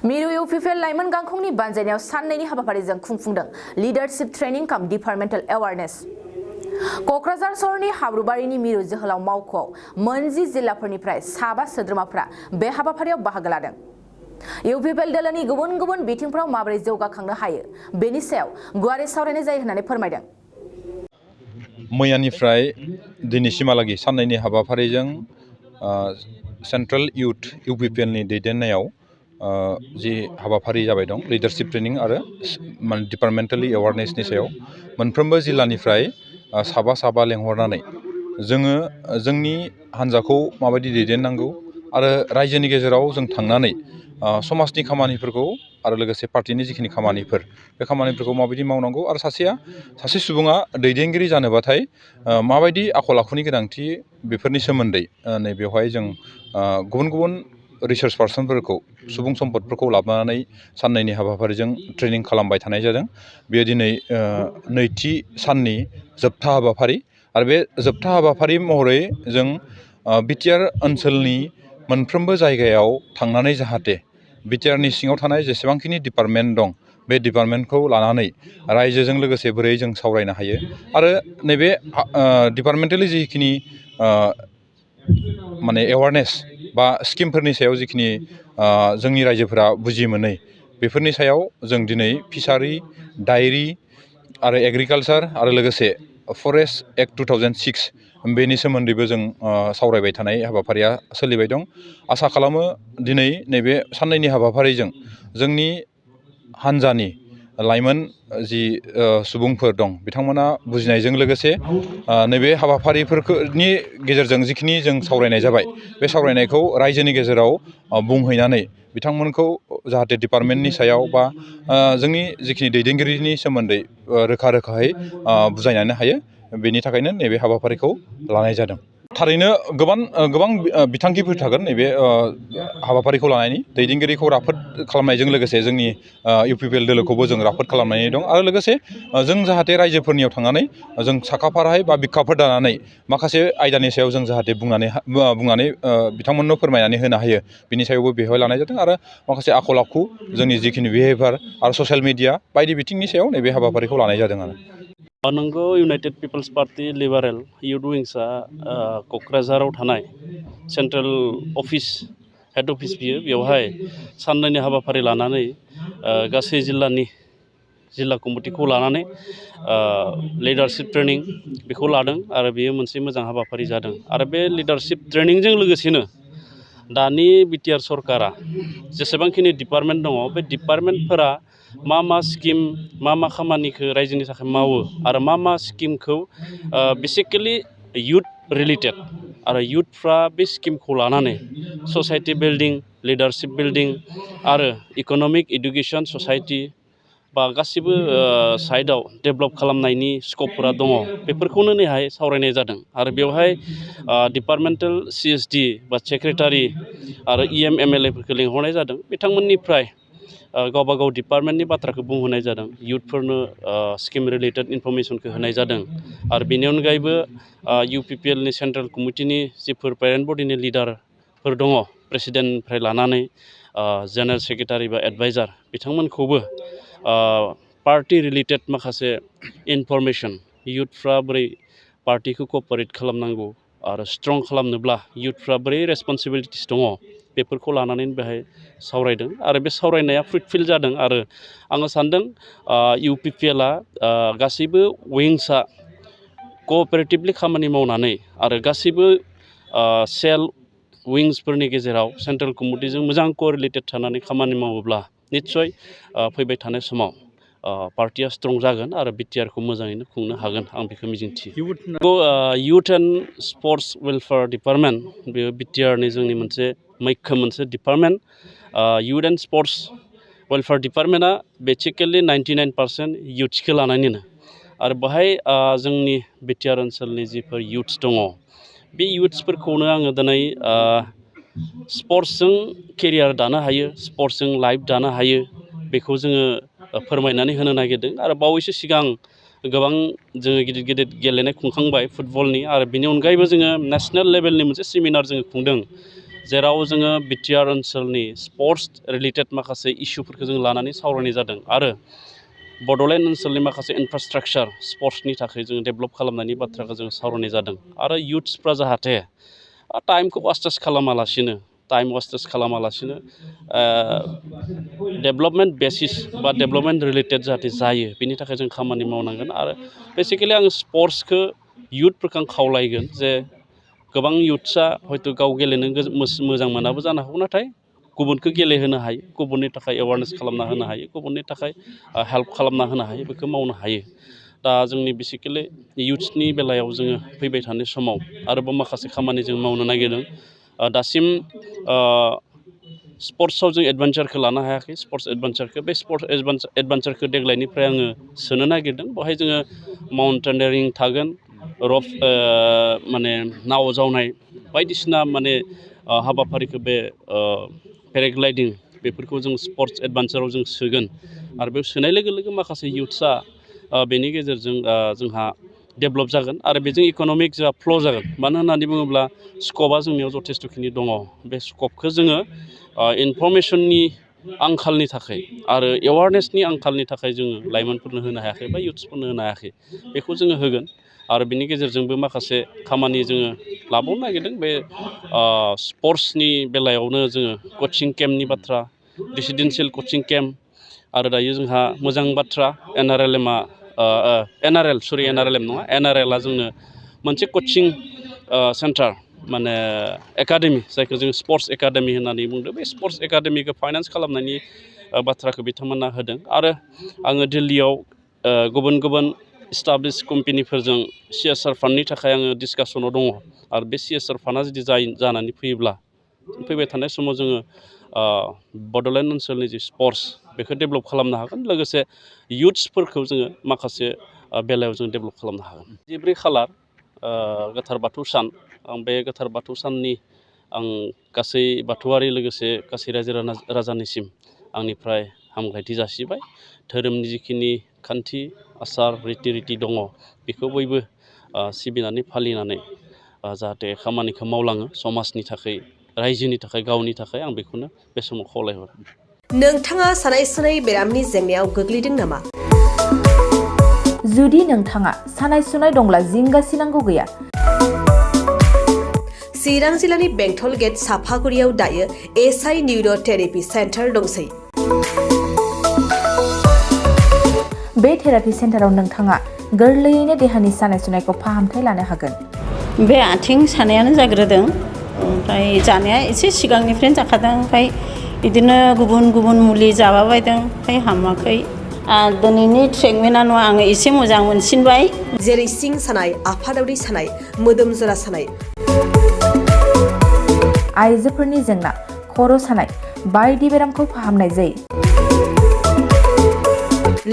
मिरु UPPL लाइमोन गांखंनि बानजायनायाव साननैनि हाबाफारिजों खुंफुंदों लीडरशिप ट्रेनिं कम डिपार्टमेंटल अवेयरनेस। क'क्राझार सहरनि हाब्रुबारिनि मिरु जोहोलाव मावख'आव 30 जिल्लाफोरनिफ्राय साबा सोद्रोमाफ्रा बे हाबाफारियाव बाहागो लादों। UPPL दोलोनि गुबुन गुबुन बिथिंफोराव माबोरै जौगाखांनो हायो बेनि सायाव गुवारै सावरायनाय जायो होननानै फोरमायदों। मैयानिफ्राय दिनैसिमहालागै साननैनि हाबाफारिजों सेंट्रेल यूथ UPPL नि दैदेननायाव जि हाबाफारि जाबाय दं लीडरशिप ट्रेनिं आरो डिपार्टमेंटली एवारनेसनि सायाव मोनफ्रोमबो जिल्लानिफ्राय साबा लेंहरनानै जोङो जोंनि हान्जाखौ माबायदि दैदेननांगौ आरो रायजोनि गेजेराव जों थांनानै समाजनि खामानिफोरखौ आरो लोगोसे पार्टिनि जिखिनि खामानिफोर बे खामानिफोरखौ माबायदि मावनांगौ आरो सासे सुबुङा दैदेनगिरि जानोबाथाय माबायदि आखल आखुनि गोनांथि बेफोरनि सोमोन्दै नैबेवहाय जों गुबुन गुबुन रिसार्च पार्सनफोरखौ सुबुं सम्पदफोरखौ लाबोनानै साननैनि हाबाफारिजों ट्रेनिं खालामबाय थानाय जादों। बेयो दिनै नैथि साननि जोबथा हाबाफारि आरो बे जोबथा हाबाफारि महरै जों बिटिआर ओनसोलनि मोनफ्रोमबो जायगायाव थांनानै जाहाथे बिटिआरनि सिङाव थानाय जेसेबांखिनि डिपार्टमेन्ट दं बे डिपार्टमेन्टखौ लानानै रायजोजों लोगोसे बोरै जों सावरायनो हायो आरो नैबे डिपार्टमेन्टेलि जिखिनि माने एवारनेस बा स्किमफोरनि सायाव जिखिनि जोंनि रायजोफोरा बुजि मोनै बेफोरनि सायाव जों दिनै फिसारि डायरी आरो एग्रिकालचार आरो लोगोसे फरेस्ट एक्ट 2006 बेनि सोमोन्दैबो जों सावरायबाय थानाय हाबाफारिया सोलिबाय दं। आसा खालामो दिनै नैबे साननैनि हाबाफारिजों जोंनि हान्जानि लाइमोन जि सुबुंफोर दं बिथांमोना बुजिनायजों लोगोसे नैबे हाबाफारिफोरनि गेजेरजों जिखिनि जों सावरायनाय जाबाय बे सावरायनायखौ रायजोनि गेजेराव बुंहैनानै बिथांमोनखौ जाहाथे डिपार्टमेन्टनि सायाव बा जोंनि जिखिनि दैदेनगिरिनि सोमोन्दै रोखायै बुजायनो हायो बेनि थाखायनो नैबे हाबाफारिखौ लानाय जादों। थारैनो गोबां बिथांखिफोर थागोन नैबे हाबाफारिखौ लानायनि दैदेनगिरिखौ राफोद खालामनायजों लोगोसे जोंनि UPPL दोलोखौबो जों राफोद खालामनानै दं आरो लोगोसे जों जाहाथे रायजोफोरनियाव थांनानै जों साखाफारायै बा बिखाफोर दानानै माखासे आयदानि सायाव जों जाहाथे बुंनानै बिथांमोननो फोरमायनानै होनो हायो बिनि सायावबो बेवहाय लानाय जादों आरो माखासे आखल आखु जोंनि जिखिनि बिहेभियार आरो ससियेल मिडिया बायदि बिथिंनि सायाव नैबे हाबाफारिखौ लानाय जादों आरो। नंगौ United People's Party Liberal youth विंसआ क'क्राझाराव थानाय सेन्ट्रेल अफिस हेड अफिस बियो बेवहाय साननैनि हाबाफारि लानानै गासै जिल्ला कमिटिखौ लानानै लिडारशिप ट्रेनिं बेखौ लादों आरो बेयो मोनसे मोजां हाबाफारि जादों आरो बे लिडारशिप ट्रेनिंजों लोगोसेनो दानि बिटिआर सरकारा जेसेबांखिनि डिपार्टमेन्ट दङ बे डिपार्टमेन्टफोरा मा स्किम मा खामानिखौ रायजोनि थाखाय मावो आरो मा स्किमखौ बेसिकेलि युथ रिलेटेड आरो युथफ्रा बे स्किमखौ लानानै ससाइटि बिल्डिं लिडारशिप बिल्डिं आरो इक'नमिक इडुकेसन ससाइटि बा गासिबो साइडआव डेभेलप खालामनायनि स्कपफोरा दङ बेफोरखौनो नैहाय सावरायनाय जादों आरो बेवहाय डिपार्टमेन्टेल CSD बा सेक्रेटारि आरो MLA फोरखौ लिंहरनाय जादों बिथांमोननिफ्राय गावबा गाव डिपार्टमेन्टनि बाथ्राखौ बुंहोनाय जादों युथफोरनो स्किम रिलेटेड इनफरमेसनखौ होनाय जादों आरो बेनि अनगायैबो UPPL नि सेन्ट्रेल कमिटिनि जिफोर पेरेन्ट बडिनि लिडारफोर दङ प्रेसिडेन्टनिफ्राय लानानै जेनेरेल सेक्रेटारि बा एडभाइजार बिथांमोनखौबो पार्टि रिलेटेड माखासे इनफरमेसन युथफ्रा बोरै पार्टिखौ क'पारेट खालामनांगौ आरो स्ट्रं खालामनोब्ला युथफ्रा बोरै रेसपन्सिबिलिटिस दङ बेफोरखौ लानानै बेहाय सावरायदों आरो बे सावरायनाया फ्रुटफुल जादों आरो आङो सान्दों UPPLआ गासैबो विंसआ क'अपारेटिभलि खामानि मावनानै आरो गासैबो सेल विंसफोरनि गेजेराव सेन्ट्रेल कमिटिजों मोजां क'रिलेटेड थानानै खामानि मावोब्ला निस्सय फैबाय थानाय समाव पार्टिया स्ट्रं जागोन आरो बिटिआरखौ मोजाङैनो खुंनो हागोन आं बेखौ मिजिंथियो। Youth and sports welfare department बेयो बिटिआरनि जोंनि मैखोम मोनसे department youth and sports welfare डिपार्टमेन्टआ बेसिकेलि 99% युथ्सखौ लानानैनो आरो बेहाय जोंनि बिटिआर ओनसोलनि जिफोर युथ्स दङ बे युथ्सफोरखौनो आङो दिनै स्पर्ट्सजों केरियार दानो हायो स्पर्ट्सजों लाइफ दानो हायो बेखौ जोङो फोरमायनानै होनो नागिरदों आरो बावैसो सिगां गोबां जोङो गिदिर गेलेनाय खुंखांबाय फुटबलनि आरो बेनि अनगायैबो जोङो नेसनेल लेभेलनि मोनसे सेमिनार जोङो खुंदों जेराव जोङो बिटिआर ओनसोलनि स्पर्ट्स रिलेटेड माखासे इस्युफोरखौ जों लानानै सावरायनाय जादों आरो बड'लेण्ड ओनसोलनि माखासे इनफ्रास्ट्राक्चार स्पर्ट्सनि थाखाय जों डेभेलप खालामनायनि बाथ्राखौ जों सावरायनाय जादों आरो इयुथ्सफ्रा जाहाथे टाइमखौ वास्टेज खालामालासिनो डेभेलपमेन्ट बेसिस बा डेभेलपमेन्ट रिलेटेड जाहाथे जायो बेनि थाखाय जों खामानि मावनांगोन आरो बेसिकेलि आङो स्पर्ट्सखौ इयुथफोरखौ आं खावलायगोन जे गोबां इयुथ्सआ हयथ' गाव गेलेनो मोजां मोनाबो जानो हागौ नाथाय गुबुनखौ गेलेहोनो हायो गुबुननि थाखाय एवारनेस खालामना होनो हायो गुबुननि थाखाय हेल्प खालामना होनो हायो बेखौ मावनो हायो दा जोंनि बेसिकेलि इयुथ्सनि बेलायाव जोङो फैबाय थानाय समाव आरोबाव माखासे खामानि जों मावनो नागिरदों दासिम स्पर्ट्सआव जों एडभेन्सारखौ लानो हायाखै स्पर्ट्स एडभेन्सारखौ बे स्पर्ट्स एडभेन्सारखौ देग्लायनिफ्राय आङो सोनो नागिरदों बेवहाय जोङो माउन्टेनियारिं थागोन रफ माने नाव जावनाय बायदिसिना माने हाबाफारिखौ बे पेराग्लाइडिं बेफोरखौ जों स्पर्ट्स एडभेन्साराव जों सोगोन आरो बेयाव सोनाय लोगो लोगो माखासे इयुथ्सआ बेनि गेजेरजों जोंहा डेभेलप जागोन आरो बेजों इक'नमिक जोंहा फ्ल' जागोन मानो होननानै बुङोब्ला स्कपआ जोंनियाव जथेस्थ'खिनि दङ बे स्कपखौ जोङो इनफरमेसननि आंखालनि थाखाय आरो एवारनेसनि आंखालनि थाखाय जोङो लाइमोनफोरनो होनो हायाखै बा इयुथ्सफोरनो होनो हायाखै बेखौ जोङो होगोन आरो बिनि गेजेरजोंबो माखासे खामानि जोङो लाबावनो नागिरदों बे स्पर्ट्सनि बेलायावनो जोङो कचिं केम्पनि बाथ्रा रेसिडेन्सियेल कचिं केम्प आरो दायो जोंहा मोजां बाथ्रा एनआरएलएम नङा एनआरएलआ जोंनो मोनसे कचिं सेन्टार माने एकाडेमि जायखौ जों स्पर्ट्स एकाडेमि होननानै बुंदों बे स्पर्ट्स एकाडेमिखौ फाइनान्स खालामनायनि बाथ्राखौ बिथांमोना होदों आरो आङो दिल्लीयाव गुबुन गुबुन इस्टाब्लिश कम्पेनिफोरजों CSR फान्डनि थाखाय आङो डिसकासनाव दङ आरो बे CSR फान्डा जुदि जानानै फैयोब्ला फैबाय थानाय समाव जोङो बड'लेण्ड ओनसोलनि जि स्पर्ट्स बेखौ डेभेलप खालामनो हागोन लोगोसे इयुथ्सफोरखौ जोङो माखासे बेलायाव जों डेभेलप खालामनो हागोन 14 खालार गोथार बाथौ सान आं बे गोथार बाथौ साननि आं गासै बाथौआरि लोगोसे गासै रायजो राजानिसिम आंनिफ्राय हामलायथि जासिबाय धोरोमनि जिखिनि खान्थि आसार रिति दङ बेखौ बयबो सिबिनानै फालिनानै जाहाथे खामानिखौ मावलाङो समाजनि थाखाय रायजोनि थाखाय गावनि थाखाय आं बेखौनो बे समाव खावलायहरो नोंथाङा सानाय सुनाय बेरामनि जेंनायाव गोग्लैदों नामा जुदि नोंथाङा सानाय सुनाय दंब्ला जिंगासिनांगौ गैया चिरां जिल्लानि बेंटल गेट साफागुरियाव दायो SI निउर' थेरापि सेन्टार दंसै बे थेरापि सेन्टाराव नोंथाङा गोरलैयैनो देहानि सानाय सुनायखौ फाहामथाय लानो हागोन बे आथिं सानायानो जाग्रोदों ओमफ्राय जानाया एसे सिगांनिफ्रायनो जाखादों ओमफ्राय बिदिनो गुबुन गुबुन मुलि जाबाबायदों ओमफ्राय हामाखै दिनैनि ट्रिटमेन्टआ आङो एसे मोजां मोनसिनबाय जेरै सिं सानाय आफादावरि सानाय मोदोम जरा सानाय आइजोफोरनि जेंना खर' सानाय बायदि बेरामखौ फाहामनाय जायो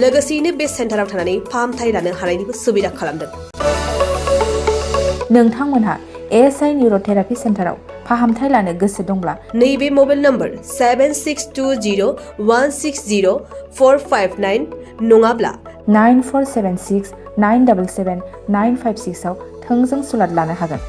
लोगोसेयैनो बे सेन्टाराव थानानै फाहामथाय लानो हानायनिबो सुबिदा खालामदों नोंथांमोनहा SI निउर' थेरापि सेन्टाराव फाहामथाय लानो गोसो दंब्ला नैबे मबाइल नम्बर 7620160459 नङाब्ला 9476977956 आव थोंजों सुलाद लानो हागोन